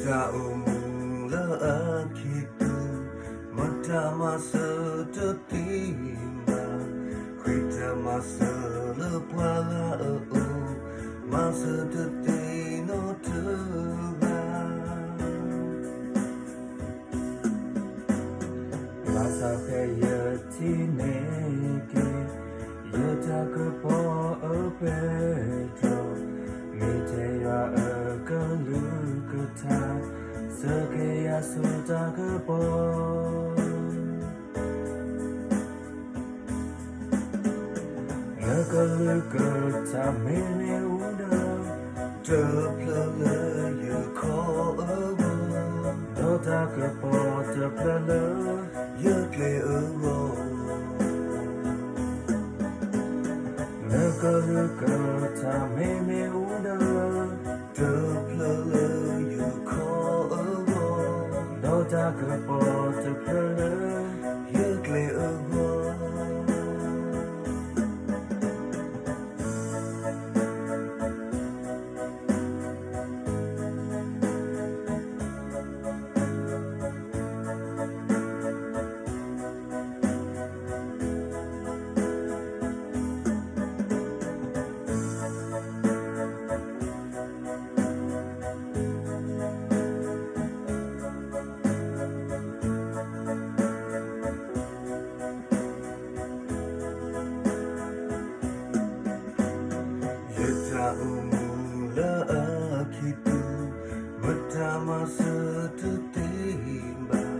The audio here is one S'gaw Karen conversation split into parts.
တၢ်အိၣ်မူလၢအခံပူၤ, မတၤမၤစၢၤတသ့ဘၣ်, ဃ့တၢ်မၤစၢၤလၢပှၤဂၤအအိၣ်, မၤစၢၤတသ့နီတဂၤ ဘၣ်ဆၣ်ဖဲယထံၣ်န့ၢ်က့ၤ ယတၢ်ကပီၤအပဲတြီ, မ့ၢ်ထဲယွၤအကလုၢ်ကထါ, စၢက့ၤယၤဆူတၢ်ကပီၤ နကလုၢ်ကထါမ့မ့ၢ်အိၣ်ဒီး, တဖျၢၣ်လၢယခီၣ်အဂီၢ်, ဒီးတၢ်ကပီၤတဖျၢၣ်လၢယကျဲအဂီၢ် နကလုၢ်ကထါမ့မ့ၢ်အိၣ်ဒီး, တဖျၢၣ်လၢယခီၣ်အဂီၢ်, ဒီးတၢ်ကပီၤတဖျၢၣ်လၢယကျဲအဂီၢ် ယတၢ်အိၣ်မူလၢအခံပူၤ, မတၤမၤစၢၤတသ့ဘၣ်,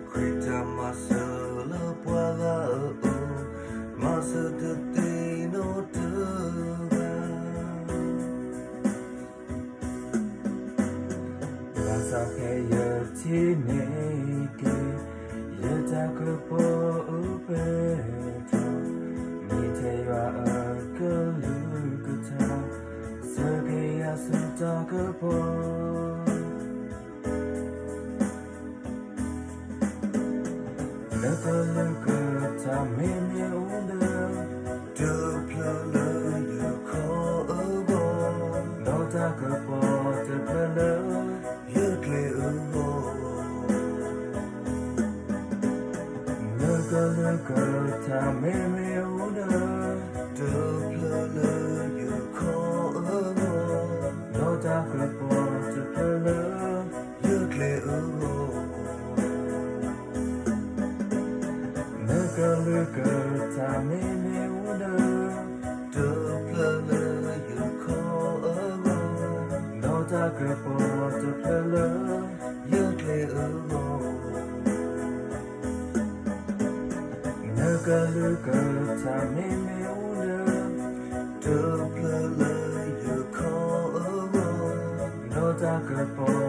ဃ့တၢ်မၤစၢၤလၢပှၤဂၤအအိၣ်, မၤစၢၤတသ့နီတဂၤ ဘၣ်ဆၣ်ဖဲယထံၣ်န့ၢ်က့ၤ ယတၢ်ကပီၤအပဲတြီ, မ့ၢ်ထဲယွၤအကလုၢ်ကထါ, စၢက့ၤယၤဆူတၢ်ကပီၤ နကလုၢ်ကထါမ့မ့ၢ်အိၣ်ဒီး, တဖျၢၣ်လၢယခီၣ်အဂီၢ်, ဒီးတၢ်ကပီၤတဖျၢၣ်လၢယကျဲအဂီၢ် နကလုၢ်ကထါမ့မ့ၢ်အိၣ်ဒီး, တဖျၢၣ်လၢယခီၣ်အဂီၢ်, ဒီးတၢ်ကပီၤတဖျၢၣ်လၢယကျဲအဂီၢ် နကလုၢ်ကထါမ့မ့ၢ်အိၣ်ဒီး, တဖျၢၣ်လၢယခီၣ်အဂီၢ်, ဒီးတၢ်ကပီၤတဖျၢၣ်လၢယကျဲအဂီၢ် နကလုၢ်ကထါမ့မ့ၢ်အိၣ်ဒီး, တဖျၢၣ်လၢယခီၣ်အဂီၢ်, ဒီးတၢ်ကပီၤ